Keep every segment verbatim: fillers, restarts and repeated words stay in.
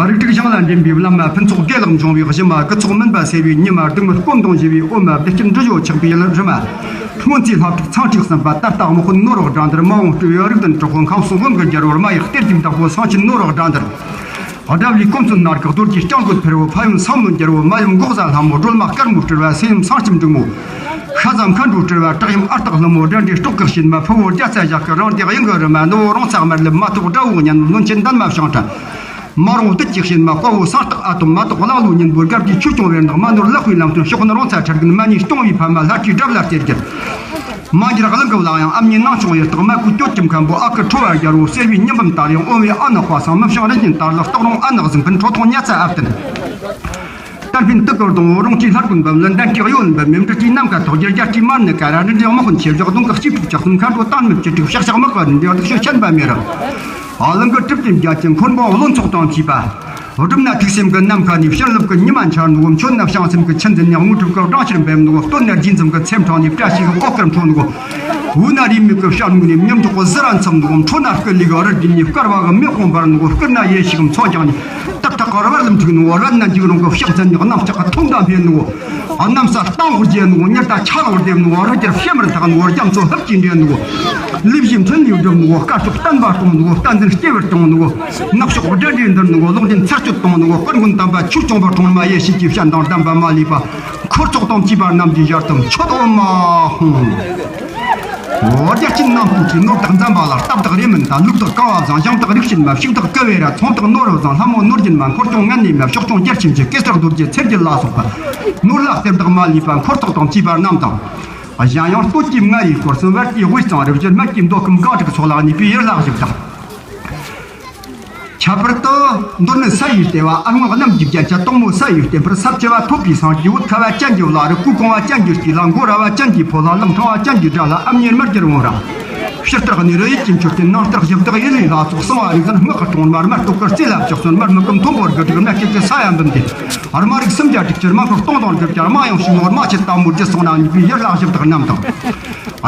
རིགས་དྲུག་ཞིང་ལ་འདྲེན་པའི་བླ་མ། ཕུན་ཚོགས་དགེ་ལེགས་འབྱུང་བའི་གཞི་མ། རྒུད་ཚོགས་མུན་པ་སེལ་བའི་ཉི་མ། སྡུག་བསྔལ་སྐོམ་དང་ཞི་བའི་འོ་མ། བདེ་སྐྱིད་འབྲི་བྱའི་ཆགས་པའི་རི་མ། སྔོན་ཚེ་ལྷ་དྲུག་ཚངས་དྲུག་གསུམ་པ། ད་ལྟ་དམག་དཔོན་ནོར་བུ་དགྲ་འདུལ། མ་འོངས་སྤྲུལ་པའི་རིགས་ལྡན་དྲག་པོ། ཁམས་གསུམ་དབང་གི་རྒྱལ་པོ། རྨ་ཡག་གཏེར་གྱི་བདག་པོ། སེང་ཆེན་ནོར་བུ་དགྲ་འདུལ། དགྲ་བོའི་གོམ་ཚོན་ནར་གི་རྡོ་རྗེ་རྐྱང་རྒོད་ཕེར་བོ། ཕ་ཡུལ་མཚོ་མོ་རྒྱལ་པོ། མ་ཡུམ་འགོག་བཟའ་ལྷ་མོ། སྒྲོལ་མ་དཀར་མོ་སྤྲུལ་བ། སེང་ཡུམ་སེང་ལྕམ་འབྲུག་མོ། ཤ་ཟ་མཁན་སྒྲོ་སྤྲུལ་བ། བྲག་གཡམ་ཨ་སྟག་ལྷུན་མོ། དགྲ་འདྲེ་སྲོག་གི་གཤེད་མ། ཕུ་བོ་རྒྱ་ཚ་ཞག་གི། རང་སྡེ་གཡང་གི་རི་མ། ནུ་བོ་རོང་ཚ་དམར་ལེབ། མ་ཐོག་དགྲ་བོ་གཉན། བློན་ཆེན་འདན་མ་བྱང་ཁྲ། མ་རུངས་བདུད་ཀྱི་གཤེད་མ། དཔའ་བོ་སེང་སྟག་ཨ་དོམ། མ་དོག་བླ་ལོ་གཉན་པོ། དགའ་བདེ་ཆོས་སྐྱོང་བེར་ནག། མ་ནོར་ལག་པའི་ལམ་སྟོན། ཕྱོགས་ནི་རོང་ཚ་ཁྲ་རྒན། མ་ཉེས་སྐྱོང་བའི་ཕ་མ། ལྷ་ཁྲིའི་དགྲ་བླ་རྩེ་རྒྱལ། མ་འགྱུར་གླིང་གི་བླ་གཡང་། ཨ་མྱེས་ནང་སྐྱོང་ཡུལ་དག། མ་བསྐུལ་གྱོད་ཀྱི་མཁན་པོ། ཨ་ཁུ་ཁྲོ་བ་རྒྱལ་པོ། གསེར་བའི་ཉི་འབུམ་དར་དབྱངས། འོ་བའི་ཨ་ནག་པ་སངས། མི་བྱང་རི་ཉིན་དར་ལ། སྟག་རོང་ཨ་ནག་གཟིག་འཕེན། ཁྲོ་ཐུང་ཉ་ཚ་ཨ་བསྟན། གཏན་ཕན་དུ་བཀོལ་དང་། རོང་སྤྲུལ་ལྷ་རྒོད་འབུམ་ལ། འདན་གྱི་གཡོན་འབུམ་མེ། འབྲི་སྤྲུལ་ནམ་མཁའ་ཐོག་རྒྱལ། རྒྱལ་སྤྲུལ་མར་ནི་ཀ་ར། འབྲི་འབྲི་དམག་དཔོན་ཆེ་བཞག། གདོང་གི་སྐྱིད་ཕུག་ལྕགས་གསུམ། མཁའ་འགྲོ་དང་ནི་བཅུ་དྲུག། ཤག་ཤག་དམག་གི་འདྲེ་གདུག་ཤོག་ཤན་པ་མེ་ར། ཨ་གླིང་གི་གྲུབ་ཀྱི་རྒྱལ་ཆེན་འཁོར་འབངས་བློན་ཚོགས་དང་བཅས་པ། སྒྲུབ་ན་ཐུགས་སེམས་ཀྱི་ནམ་མཁའ་ནས། བྱིན་རླབས་ཀྱི་ཉི་མ་འཆར་ནོ། མཆོད་ན་བྱང་སེམས་ཀྱི་ཆུ་འཛིན་ནས། དངོས་གྲུབ་ཀྱི་སྦྲང་ཆར་འབེབས་ནོ། བསྟོད་ན་རྗེས་འཛུམ་གྱི་ཚེམས་འཕྲང་ནས། བཀྲ་ཤིས་ཀྱི་འོད་དཀར་འཕྲོ་ནོ། འབུལ་ན་རེའུ་མིག་གི་བྱ་སྨུག་ནས། མཉམ་འཇོག་གི་ཟི་ར་མཚམས་ནོ། འཕྲོ་ན་སྐུ་ལུས་ཀྱི་རི་རྒྱུད་ནས། བསྐལ་བ་གི་མེ་དཔུང་འབར་ནོ། བསྐུར་ན་ཡེ་ཤེས་ཀྱི་མཚོ་རྒྱང་ནས། དུར་ཐག་གི་རི་བར་ལམ་འཁྲུག་ནོ། རལ་ན་འཇིགས་རུང་གི་ཕྱག་འཚལ་ནས། གནམ་ལྕགས་ཀྱི་ཐོག་མདའ་འཕེན་ནོ། གནམ་ས་སྟེང་འོག་བརྗེ་ནོ། ཉི་ཟླ་ཆ་ལང་བརྡེབ་ནོ། རི་རྒྱལ་ཕྱེ་མར་འཐག་ནོ། རྒྱ་མཚོ་ཧུབ་ཀྱིས་འདྲེན་ནོ། ལས་བཞི་མཐུན་ལས་སྒྲུབ་ནོ། དཀའ་ཕྱོགས་བརྟན་པ་གཏོང་ནོ། བསྟན་འཛིན་སྐྱེ་བར་བཏང་ནོ། ནག་ཕྱོགས་དགྲ་འདྲེ་འདུལ་ནོ། ལོག་འདྲེན་ཚར་གཅོད་གཏོང་ནོ། སྐུ་མགོན་དམ་པ་ཆོས་སྐྱོང་བ། ཁྲོ་མ་ཡེ་ཤེས་ཀྱི་སྤྱན་དང་ལྡན་པ་མ་ལུས་པ། འཁོར་ཚོགས་དང་བཅས་པ་རྣམས་ཀྱིས་ཞལ་དུ་མཆོད། ཨོ་མ་ཧོང་། འོ། རྒྱལ་ཆེན་རྣམས་ཀྱི་ནོར་བདག་འཛམ་བྷ་ལ། རྟ་བདག་རེ་མིན་ད། ལུག་བདག་ཀ་བ་བཟང་། ཞིང་བདག་རིགས་ཤེས་མ། ཕྱུགས་བདག་ཀུ་བེ་ར། ཚོང་བདག་ནོར་བུ་བཟང་། ལྷ་མོ་ནོར་རྒྱུན་མ། འཁོར་སྐྱོང་ངན་ནེ་མ། ཕྱོགས་སྐྱོང་རྒྱལ་ཆེན་གྱི། གེ་སར་རྡོ་རྗེ་ཚེ་རྒྱལ་ལ་སོགས་པ། ནོར་ལྷ་གསེར་བདག་མ་ལུས་པ། འཁོར་ཚོགས་དང་བཅས་པ་རྣམས་དང་། གཞན་ཡང་སྟོད་ཀྱི་མངའ་རིས་སྐོར་གསུམ། བར་གྱི་དབུས་གཙང་རུ་བཞི། སྨད་ཀྱི་མདོ་ཁམས་སྒང་དྲུག་ཕྱོགས་ལ་གནས་པའི་ཡུལ་ལྷ་བཞི་བདག། ཁྱད་པར་དུ་མདོ་སྨད་ས་ཡི་ལྟེ་བ། ཨ་སྔོན་གནམ་གྱི་རྒྱན་ཆ། དོག་མོ་ས་ཡི་བརྟན་ཕུར། ས་བཅུ་པ་ཐོབ་པའི་སངས་རྒྱས། བོད་ཁ་བ་ཅན་གྱི་བླ་རི། གོས་གོང་བ་ཅན་གྱི་སྐྱིད་ལ། མགོ་ར་བ་ཅན་གྱི་ཕོ་ལྷ། ལག་ཕྲེང་བ་ཅན་གྱི་དགྲ་ལྷ། ཨ་མྱེས་དམར་གྱི་རོང་ར། ཕྱི་ལྟར་གནས་རི་ཡུལ་གྱི་མཆོད་རྟེན། ནང་ལྟར་གཞི་བདག་ཡུལ་ལས་ལྷ་ཚོགས། གསང་བ་རིག་འཛིན་སྨག་གི་གྲོང་དམར། དམར་སྟོབས་ཀྱི་རྩེ་ལ་ཕྱག་མཚོན། དམར་སྨུག་གི་མཐོན་པོར་དགུ་དྲུག། སྨད་སྐྱིད་ཀྱི་ས་ཡ་འབུམ་སྡེ། དམར་མ་རིགས་སུམ་བརྒྱ་དྲུག་ཅུ། དམར་ཤོག་སྟོང་དང་དྲུག་བརྒྱ། དམར་ཡང་ཕྱུག་མོ་དམར་ཆེ་དམ་པོ་རྒྱུད་སོང་ན་གནས་པའི་ཡུལ་ལྷ་བཞི་བདག་རྣམས་དང་།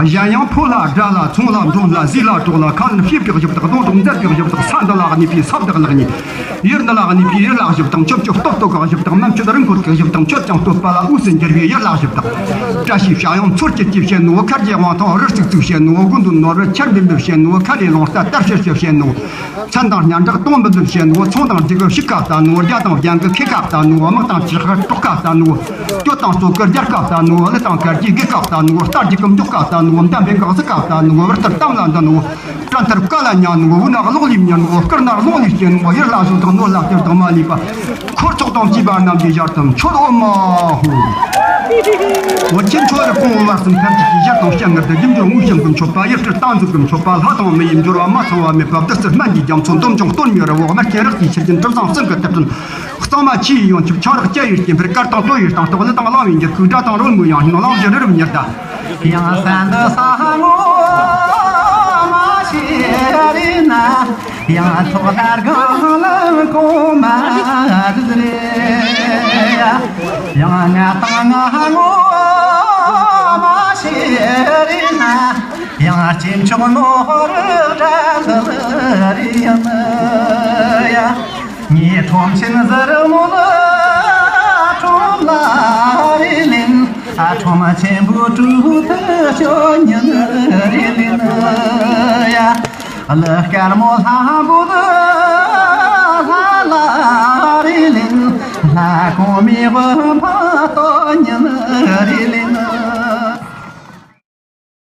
གཞན་ཡང་ཕོ་ལྷ་དགྲ་ལྷ་ཚོང་ལྷ་འབྲོང་ལྷ་ཟས་ལྷ་གྲོགས་ལྷ། ཁ་ལན་བྱེད་པའི་བཞི་བདག། གདོང་གྲོགས་མཛད་པའི་བཞི་བདག། ས་འདི་ལ་གནས་པའི་ས་བདག་ལེགས་ཉེས། ཡུལ་འདི་ལ་གནས་པའི་ཡུལ་ལྷ་བཞི་བདག། མཆོད་བརྗོད་སྟོབས་སྟོབས་ཀྱི་བཞི་བདག། རྣམ་དཔྱོད་རིན་འཁོར་གྱི་བཞི་བདག། མཆོད་ཅིང་བསྟོད་པ་ལ་དབུས་སུ་འགྱུར་བའི་ཡུལ་ལྷ་བཞི་བདག། བཀྲ་ཤིས་བྱ་ཡང་མཚོ་སྐྱེས་ཀྱི་བཤད་ནོ། མཁར་རྒྱལ་དབང་ཐང་རི་རྩིག་བཙུགས་བཤད་ནོ། དགོན་འདུས་ནོར་བུ་ཁྱེར་འབུམ་འབུམ་བཤད་ནོ། མཁར་རིའི་རླུང་རྟ་དར་ཕྱིར་ཕྱིར་བཤད་ནོ། མཚན་དང་སྙན་གྲགས་དུང་འབུམ་འབུམ་བཤད་ནོ། ཚོང་དང་རྒྱུ་གི་ཕྱུགས་ཁ་བལྟ་ནོ། རྒྱ་དང་རྒྱང་གི་ཁེ་ཁ་བལྟ་ནོ། དམག་དང་ཆེ་ཁ་གྲོགས་ཁ་བལྟ་ནོ། གྱོད་དང་སོ་གི་རྒྱལ་ཁ་བལྟ་ནོ། གླུ་དང་གར་གྱི་དགེ་ཁ་བལྟ་ནོ། རྟ་རྒྱུག་གི་མགྱོགས་ཁ་བལྟ་ནོ། འདམ་བན་གི་གཟུགས་ཁ་བལྟ་ནོ། བུ་ལྟར་གཏམ་ལ་འདི་ནོ། སྐྲ་མཐར་བཀའ་ལ་ཉན་ནོ། བུ་ན་གློག་ལས་མྱུར་ནོ། བསྐུར་ན་རླུང་ལས་སྐྱེ་ནོ། ཡུལ་ལ་བཟོ་དང་ནོར་ལ་སྟེར་དང་མ་ལུས་པ། འཁོར་ཚོགས་དང་བཅས་པ་རྣམས་ཀྱིས་ཞལ་དུ་མཆོད། ཨོ་མ་ཧོ། བོད་ཆེན་ཁྲོ་རི་གོང་འོག་བར་གསུམ་ཐམས་ཅད་ཀྱི་ཞལ་དང་སྤྱན་སྔར་དུ། རྒྱུ་འབྱོར་དངོས་བྱིན་གྱི་མཆོད་པ། ཡུལ་སྤྲུལ་རྟ་མཛོད་ཀྱི་མཆོད་པ། ལྷ་དང་མི་ཡི་འབྱོར་བ་མ་ཚང་བ་མེད་པ། བདུད་རྩི་སྨན་གྱི་རྒྱ་མཚོ། འདོམ་ཆུང་སྟོད་སྨད་རི་བོ། དམར་ཆེན་རི་རྩེའི་ཆུ་རྒྱུན། གྲུ་གཙང་སེང་གི་གཏེར་སྟོན། གཙང་མ་ཆུ་ཡི་ཡོན་ཆབ། ཆང་རག་བཅའ་ཡི་སྐྱེམས་ཕུར། གར་དང་བྲོ་ཡི་སྟེང་ཐོག་གླུ་དང་གླང་བའི་འགྱུར་ཁུག་སྒྲ་དང་རོལ་མོའི་དབྱངས་སྙན། གླིང་བཞི་རི་རབ་ཉི་ཟླ། ཡང་ས་འདི་ས་ངོ་མ་ཤེས་རེ་ན། ཡང་ཐོག་ལྷ་སྒང་ལམ་གོང་མ་རི་རེ། ཡང་ང་དང་ང་ངོ་མ་ཤེས་རེ་ན། ཡང་སྐྱེས་མཆོག་ནོར་བུ་དགྲ་འདུལ་རེ་ཡིན་ཡ། ངའི་ཁྲོམ་ཆེན་ཟུར་མོ་ལ་ཁྲོམ་ལ་རེ་ལེན། ཨ་ཁྲོམ་ཆེན་པོ་གྲུ་ཐུ་ཤོ་ཉིན་རེ་ལེན་ཡ། གླུ་དཀར་མོ་ལྷ་བུ་ལྷ་ལ་རེ་ལེན། ལྷ་གོང་མའི་བུ་ཕ་ཏོ་ཉིན་རེ་ལེན།